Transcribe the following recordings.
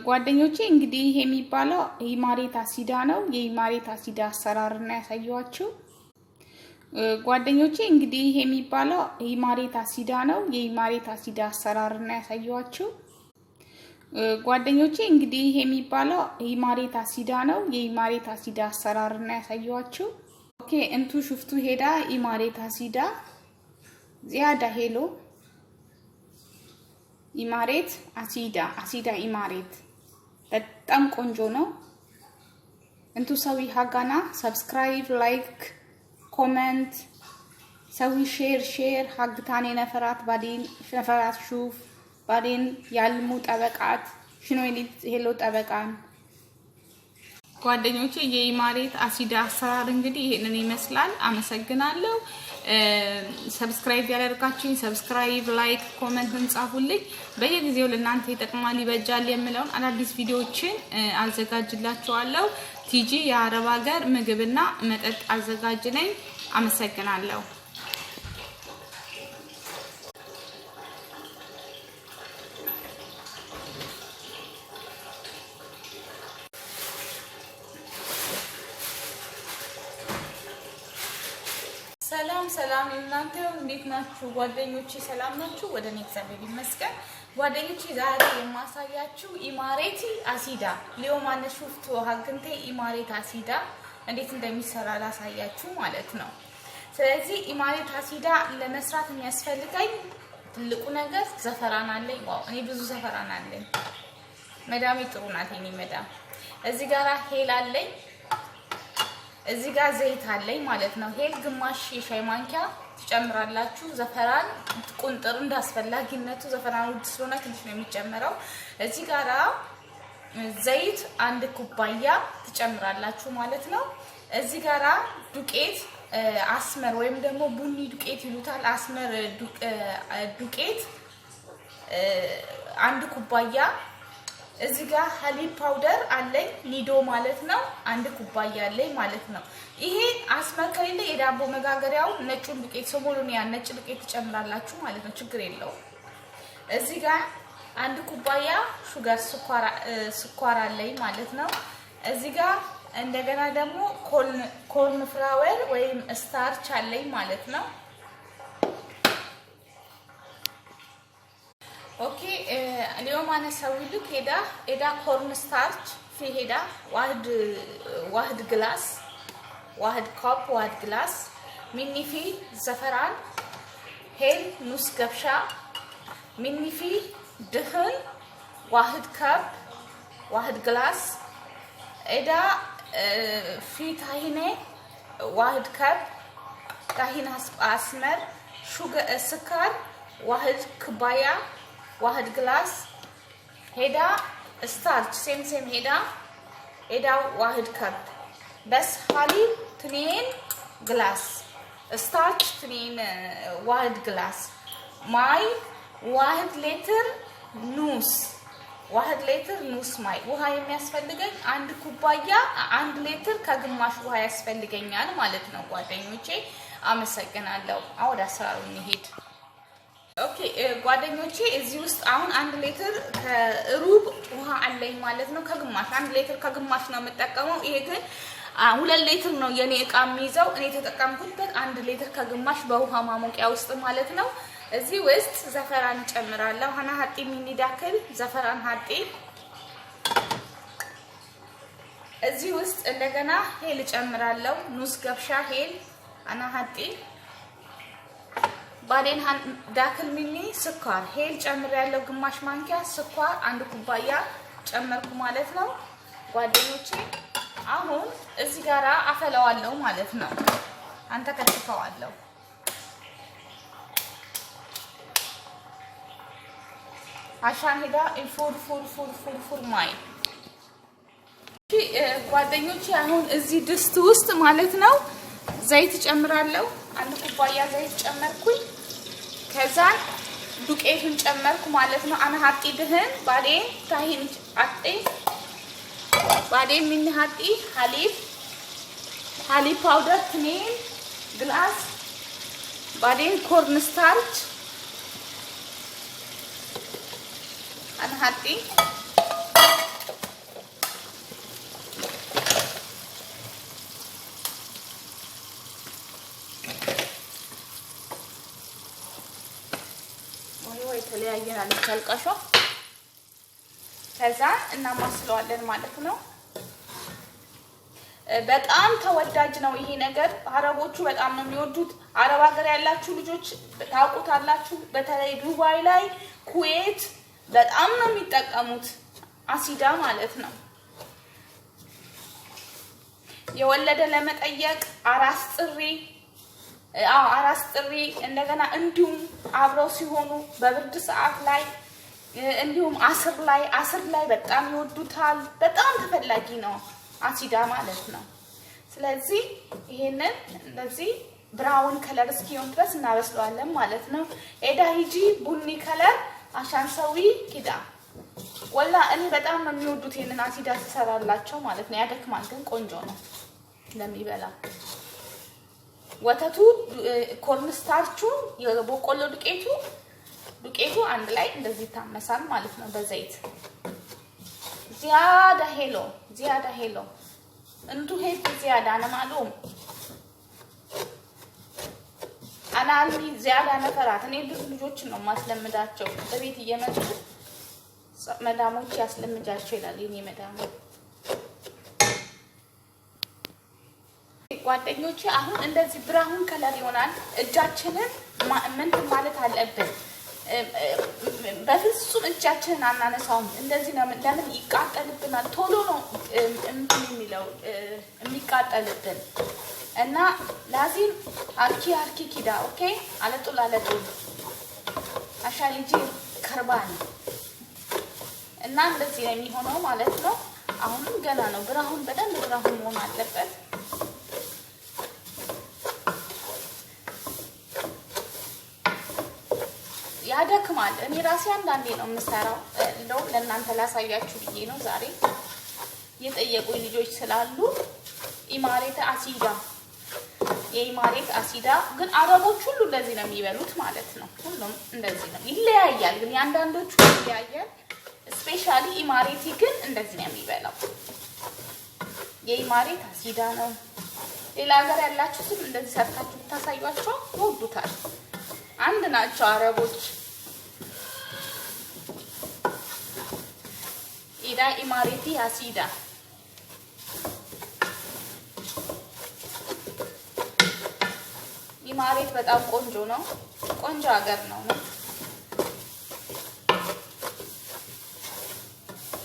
ጓደኞቼ እንግዲህ ይሄ የሚባለው ኢማሬት አሲዳ ነው። የኢማሬት አሲዳ አሰራር ነው ያሳየኋችሁ። ጓደኞቼ እንግዲህ ይሄ የሚባለው ኢማሬት አሲዳ ነው። የኢማሬት አሲዳ አሰራር ነው ያሳየኋችሁ። ጓደኞቼ እንግዲህ ይሄ የሚባለው ኢማሬት አሲዳ ነው። የኢማሬት አሲዳ አሰራር ነው ያሳየኋችሁ። Okay انتو شفتو هيدا ኢማሬት አሲዳ زيادة حلو ኢማሬት አሲዳ አሲዳ ኢማሬት በጣም ቆንጆ ነው። انتو سوي حقنا subscribe like comment سوي share share حق تاني نفرات بعدين نفرات شوف بعدين يعلموا طبقات شنو اللي حلو طبقان። ጓደኞቼ የኢማሬት አሲዳ አሰራር እንግዲህ ይሄንን ይመስላል። አመሰግናለሁ። Subscribe ያላደረጋችሁኝ subscribe፣ like፣ comment ጻፉልኝ። በየጊዜው ለእናንተ ይጠቅማል ይበጃል የምለውን አዳዲስ ቪዲዮዎችን አዘጋጅላችኋለሁ። ቲጂ የአረብ ሀገር ምግብና መጠጥ አዘጋጅ ነኝ። አመሰግናለሁ። ሰላም ሰላም፣ እናንተ እንዴት ናችሁ ጓደኞቼ? ሰላም ናችሁ? ወደ እኔ እግዚአብሔር ይመስገን። ጓደኞቼ ዛሬ የማሳያችሁ ኢማሬቲ አሲዳ اليوم أنا شفتو ሀግንቴ ኢማሬት አሲዳ እንዴት እንደሚሰራ ላሳያችሁ ማለት ነው። ስለዚህ ኢማሬት አሲዳ ለመስራት የሚያስፈልገኝ ትልቁ ነገር زعفران አለኝ። Wow፣ እኔ ብዙ زعفران አለኝ። መዳሜ ጥሩ ናት የኔ መዳም። እዚህ ጋራ هيل አለኝ፣ እዚህ ጋር ዘይት አለኝ ማለት ነው። هيل ግማሽ የሻይ ማንኪያ ትጨምራላችሁ። زعفران ቁንጥር እንዳስፈላጊነቱ፣ زعفران ውድ ስለሆነ ትንሽ ነው የሚጨመረው። እዚህ ጋራ ዘይት አንድ ኩባያ ትጨምራላችሁ ማለት ነው። እዚህ ጋራ ዱቄት أسمر ወይም ደግሞ ቡኒ ዱቄት ይሉታል። أسمر ዱቄት አንድ ኩባያ። እዚህ ጋር حليب powder አለኝ ኒዶ ማለት ነው። አንድ ኩባያ አለኝ ማለት ነው። ይሄ أسمر ከሌለ የዳቦ መጋገሪያው ነጩን ዱቄት ሰሞኑን ያ ነጭ ዱቄት ትጨምራላችሁ ማለት ነው። ችግር የለውም። እዚህ ጋር አንድ ኩባያ sugar ስኳር አለኝ ማለት ነው። እዚህ ጋር እንደገና ደግሞ corn flour ወይም starch አለኝ ማለት ነው። Okay اليوم انا اسوي لك هيدا هيدا corn starch في هيدا واحد واحد glass واحد cup واحد glass مني في زعفران هيل نص قبشة مني في دهن واحد cup واحد glass هيدا في طحينة واحد cup طحينة أسمر سكر واحد كوباية واحد glass هيدا starch same same هيدا هيدا واحد cup بس حليب اثنين glass starch اثنين واحد glass ماي واحد لتر نص واحد لتر نص ماي ውሃ የሚያስፈልገኝ አንድ ኩባያ አንድ ሌትር ከግማሽ ውሃ ያስፈልገኛል ማለት ነው ጓደኞቼ። አመሰግናለሁ። አሁን ወደ አሰራሩ እንሂድ። Okay ጓደኞቼ እዚህ ውስጥ አሁን አንድ ሌትር ከሩብ ውሃ አለኝ ማለት ነው። ከግማሽ አንድ ሌትር ከግማሽ ነው የምጠቀመው። ይሄ ግን 2 ሌትር ነው የኔ እቃ የሚይዘው። እኔ የተጠቀምኩበት አንድ ሌትር ከግማሽ በውሃ ማሞቂያ ውስጥ ማለት ነው። እዚህ ውስጥ زعفران ጨምራለሁ። أنا حطي مني داخل زعفران حطي እዚህ ውስጥ እንደገና هيل ጨምራለሁ። نص قبشة هيل أنا حطي بعدين داخل مني ስኳር هيل ጨምሬያለሁ። ግማሽ ማንኪያ ስኳር አንድ ኩባያ ጨመርኩ ማለት ነው ጓደኞቼ። አሁን እዚህ ጋራ አፈለዋለሁ ማለት ነው። አንተከትከዋለሁ። عشان هيدا يفور فور فور فور فور ماي። ጓደኞቼ አሁን እዚህ ድስት ውስጥ ማለት ነው ዘይት ጨምራለሁ። አንድ ኩባያ ዘይት ጨመርኩኝ። ከዛን ዱቄቱን ጨመርኩ ማለት ነው። أنا حطي دهن بعدين طحين حطي بعدين من حطي حليب حليب powder اثنين glass بعدين corn starch أنا حطي አለች አልቃሿ። ከዛ እናማስለዋለን ማለት ነው። በጣም ተወዳጅ ነው ይሄ ነገር። አረቦቹ በጣም ነው የሚወዱት። አረብ ሀገር ያላችሁ ልጆች ታውቁታላችሁ። በተለይ ዱባይ ላይ፣ ኩዌት በጣም ነው የሚጠቀሙት عصيدة ማለት ነው። የወለደ ለመጠየቅ አራስ ጥሪ፣ አዎ አራስ ጥሪ። እንደገና እንዲሁም አብረው ሲሆኑ በብርድ ሰዓት ላይ እንዲሁም አስር ላይ አስር ላይ በጣም ይወዱታል። በጣም ተፈላጊ ነው عصيدة ማለት ነው። ስለዚህ ይሄንን እንደዚህ brown color እስኪሆን ድረስ እናበስለዋለን ማለት ነው። إدا يجي بني color عشان سوي كده والله እኔ በጣም ነው የሚወዱት ይሄንን عصيدة ትሰራላቸው ማለት ነው። ያደክማል ግን ቆንጆ ነው ለሚበላ። ወተቱ corn starch ኡ የበቆሎ ዱቄቱ አንድ ላይ እንደዚህ ይታመሳል ማለት ነው በዘይት። زيادة حلو زيادة حلو انتو هيك زيادة أنا معلوم أنا عندي زيادة نفرات እኔ ብዙ ልጆችን ነው የማስለምዳቸው በቤት እየመጡ መዳሞች ያስለምጃቸው ይላል የኔ መዳሞ ጓደኞቼ። አሁን እንደዚህ brown color ይሆናል። እጃችንን ምንትን ማለት አለብን። በፍጹም እጃችንን አናነሳውም። እንደዚህ ነው። ለምን ይቃጠልብናል? ቶሎ ነው እንትን የሚለው የሚቃጠልብን እና لازم حركي حركي كده okay على طول على طول عشان يجي خربان እና እንደዚህ ነው የሚሆነው ማለት ነው። አሁንም ገና ነው። brown በደንብ brown መሆን አለበት። ያደክማል። እኔ ራሴ አንዳንዴ ነው የምሰራው። እንደውም ለእናንተ ላሳያችሁ ብዬ ነው ዛሬ የጠየቁኝ ልጆች ስላሉ። إمارات عصيدة የ إمارات عصيدة ግን አረቦች ሁሉ እንደዚህ ነው የሚበሉት ማለት ነው። ሁሉም እንደዚህ ነው። ይለያያል፣ ግን የአንዳንዶቹ ይለያያል። Specially إماراتي ግን እንደዚህ ነው የሚበላው። የ إمارات عصيدة ነው። ሌላ ሀገር ያላችሁትም እንደዚህ ሰርታችሁ ብታሳዩቸው ይወዱታል። አንድ ናቸው አረቦች። إدا إماراتي عصيدة إمارات በጣም ቆንጆ ነው። ቆንጆ ሀገር ነው።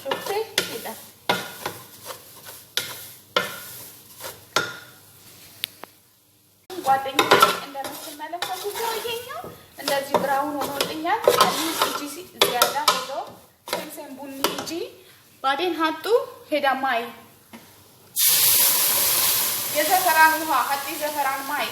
شفتي كده ጓደኞቼ እንደምትመለከቱት ነው። ይሄኛው እንደዚህ brown ሆኖልኛል። يجي زيادة حلو سمسم بني يجي بعدين حطوا هيدا ماي የ زعفران ውሃ حطي زعفران ماي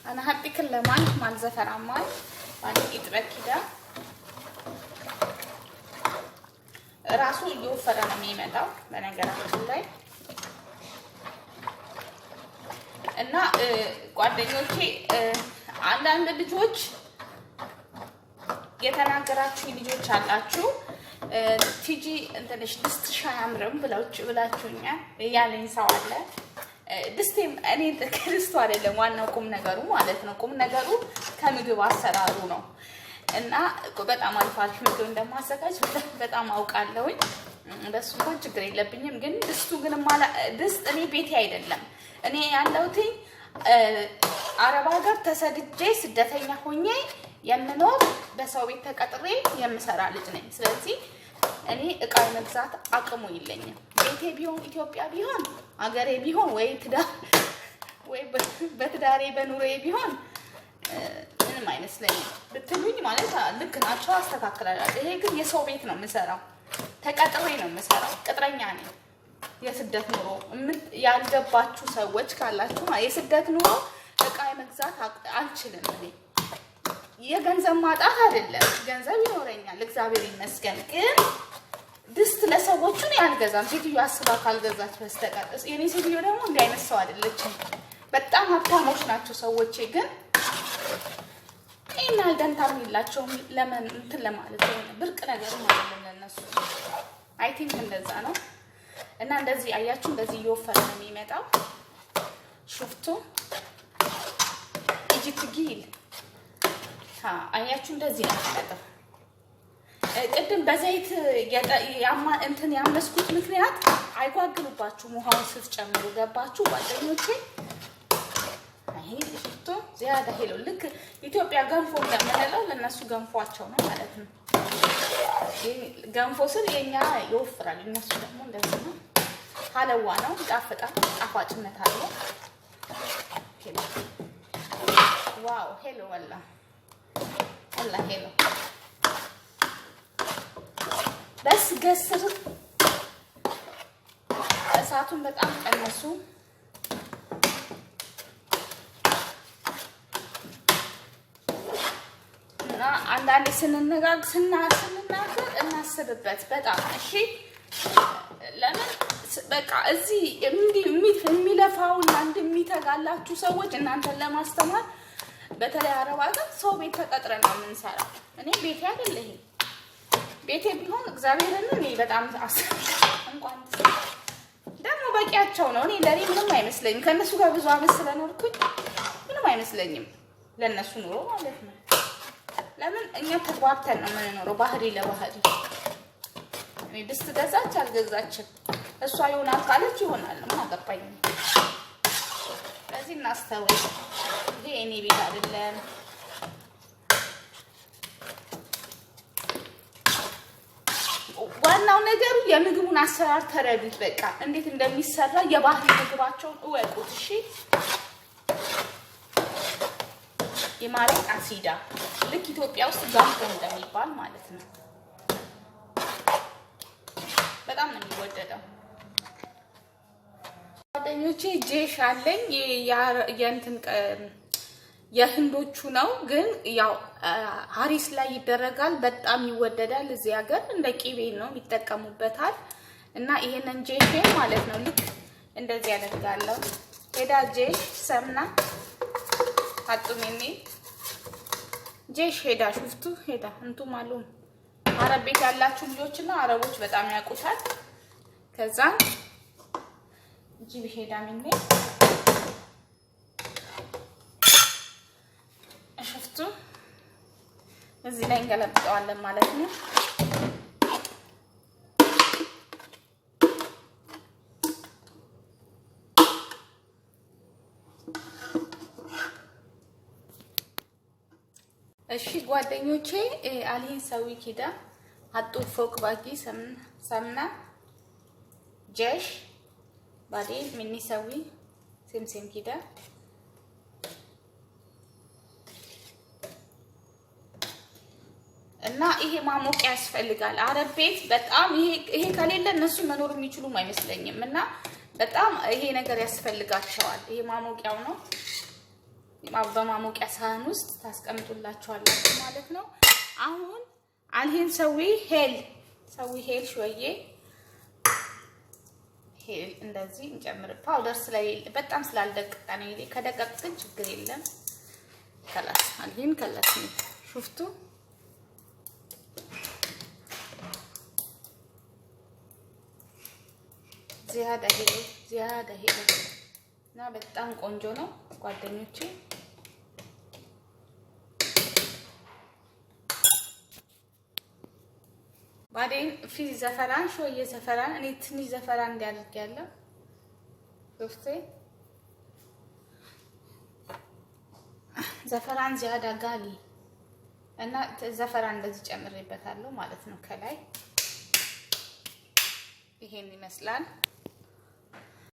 انا حطي كله ماي مال زعفران ماي بعدين يطبق كده ራሱ እየወፈረ ነው የሚመጣው በነገራችን ላይ። እና ጓደኞቼ አንዳንድ ልጆች የተናገራችሁ ልጆች አላችሁ። ቲጂ እንትንሽ ድስትሽ አያምርም ብላችሁኛል ያለኝ ሰው አለ። ድስቴም እኔ ከድስቱ አይደለም ዋናው ቁም ነገሩ ማለት ነው። ቁም ነገሩ ከምግብ አሰራሩ ነው። እና በጣም አሪፍ አሪፍ ምግብ እንደማዘጋጅ በጣም አውቃለሁኝ። በሱ እንኳን ችግር የለብኝም። ግን ድስቱ ግን ድስት እኔ ቤቴ አይደለም እኔ ያለሁት አረብ ሀገር ተሰድጄ ስደተኛ ሆኜ የምኖር በሰው ቤት ተቀጥሬ የምሰራ ልጅ ነኝ። ስለዚህ እኔ እቃ የመግዛት አቅሙ የለኝም። ቤቴ ቢሆን ኢትዮጵያ ቢሆን አገሬ ቢሆን ወይ ትዳር ወይ በትዳሬ በኑሬ ቢሆን ምንም አይመስለኝም ብትሉኝ ማለት ልክ ናቸው፣ አስተካክላለሁ። ይሄ ግን የሰው ቤት ነው የምሰራው፣ ተቀጥሬ ነው የምሰራው፣ ቅጥረኛ ነኝ። የስደት ኑሮ ያልገባችሁ ሰዎች ካላችሁ የስደት ኑሮ እቃ የመግዛት አልችልም። እኔ የገንዘብ ማጣት አይደለም፣ ገንዘብ ይኖረኛል እግዚአብሔር ይመስገን። ግን ድስት ለሰዎቹ እኔ አልገዛም፣ ሴትዮ አስባ ካልገዛች በስተቀር። የኔ ሴትዮ ደግሞ እንዲህ አይነት ሰው አይደለችም። በጣም ሀብታሞች ናቸው ሰዎቼ፣ ግን ይህን ያህል ደንታም የላቸውም። ለምን እንትን ለማለት የሆነ ብርቅ ነገርም አይደለም ለእነሱ። I think እንደዛ ነው። እና እንደዚህ አያችሁ፣ እንደዚህ እየወፈረ ነው የሚመጣው። شفتوا يجي تقيل። አያችሁ እንደዚህ ነው የሚመጣው። ቅድም በዘይት እንትን ያመስኩት ምክንያት አይጓግሉባችሁም ውሃውን ስትጨምሩ። ገባችሁ ጓደኞቼ? ይሄ شفتوا زيادة حلو። ልክ ኢትዮጵያ ገንፎ እንደምንለው ለእነሱ ገንፏቸው ነው ማለት ነው። ገንፎ ስል የኛ ይወፍራል፣ እነሱ ደግሞ እንደዚህ ነው። حلوة ነው፣ ይጣፍጣል፣ ጣፋጭነት አለው። wow حلو والله والله حلو بس قصر እሳቱን በጣም ቀነሱ። እና አንዳንዴ ስንናገር እናስብበት በጣም እሺ። ለምን በቃ እዚህ የሚለፋውና እንደሚተጋላችሁ ሰዎች እናንተን ለማስተማር በተለይ አረብ ሀገር ሰው ቤት ተቀጥረን ነው የምንሰራው። እኔ ቤቴ አይደለሁም። ቤቴ ቢሆን እግዚአብሔርን እኔ በጣም እንኳን ደግሞ በቂያቸው ነው። እኔ ለእኔ ምንም አይመስለኝም። ከእነሱ ጋር ብዙ አመት ስለኖርኩኝ ምንም አይመስለኝም። ለእነሱ ኑሮ ማለት ነው። ለምን እኛ ተግባብተን ነው የምንኖረው፣ ባህሪ ለባህሪ። እኔ ድስት ገዛች አልገዛችም እሷ ይሆናል ካለች ይሆናል። ምን አገባኝ። ስለዚህ እናስተውል። ይሄ እኔ ቤት አይደለም። ዋናው ነገሩ የምግቡን አሰራር ተረዱት። በቃ እንዴት እንደሚሰራ የባህል ምግባቸውን እወቁት። እሺ የማረቅ عصيدة ልክ ኢትዮጵያ ውስጥ ገንፎ እንደሚባል ማለት ነው። በጣም ነው የሚወደደው። ጓደኞቼ جيش አለኝ የእንትን የህንዶቹ ነው፣ ግን ያው هريس ላይ ይደረጋል። በጣም ይወደዳል። እዚህ ሀገር እንደ ቂቤ ነው ይጠቀሙበታል። እና ይሄንን جيش ማለት ነው ልክ እንደዚህ ያደርጋለሁ። هيدا جيش سمنة حطوا مني جيش هيدا شفتوا هيدا انتو معلوم አረብ ቤት ያላችሁ ልጆችና አረቦች በጣም ያውቁታል። ከዛ جيب هيدا مني شفتوا እዚህ ላይ እንገለብጠዋለን ማለት ነው። እሺ ጓደኞቼ الحين سوي كده حطوا فوق باقي سمنة جيش بعدين مني سوي سمسم كده እና ይሄ ማሞቂያ ያስፈልጋል። አረብ ቤት በጣም ይሄ ከሌለ እነሱ መኖር የሚችሉም አይመስለኝም። እና በጣም ይሄ ነገር ያስፈልጋቸዋል። ይሄ ማሞቂያው ነው። በማሞቂያ ሳህን ውስጥ ታስቀምጡላቸዋላችሁ ማለት ነው። አሁን الحين سوي هيل سوي هيل شوية هيل እንደዚህ እንጨምር። powder ስለሌለ በጣም ስላልደቀቀ ነው። ይሄ ከደቀቅ ግን ችግር የለም። خلاص الحين خلاص شفتوا زيادة حلو زيادة حلو እና በጣም ቆንጆ ነው ጓደኞቼ። بعدين في زعفران شوية زعفران እኔ ትንሽ زعفران እንዲያደርግ ያለው شفتي زعفران زيادة غالي እና زعفران እንደዚህ ጨምሬበታለሁ ማለት ነው። ከላይ ይሄን ይመስላል።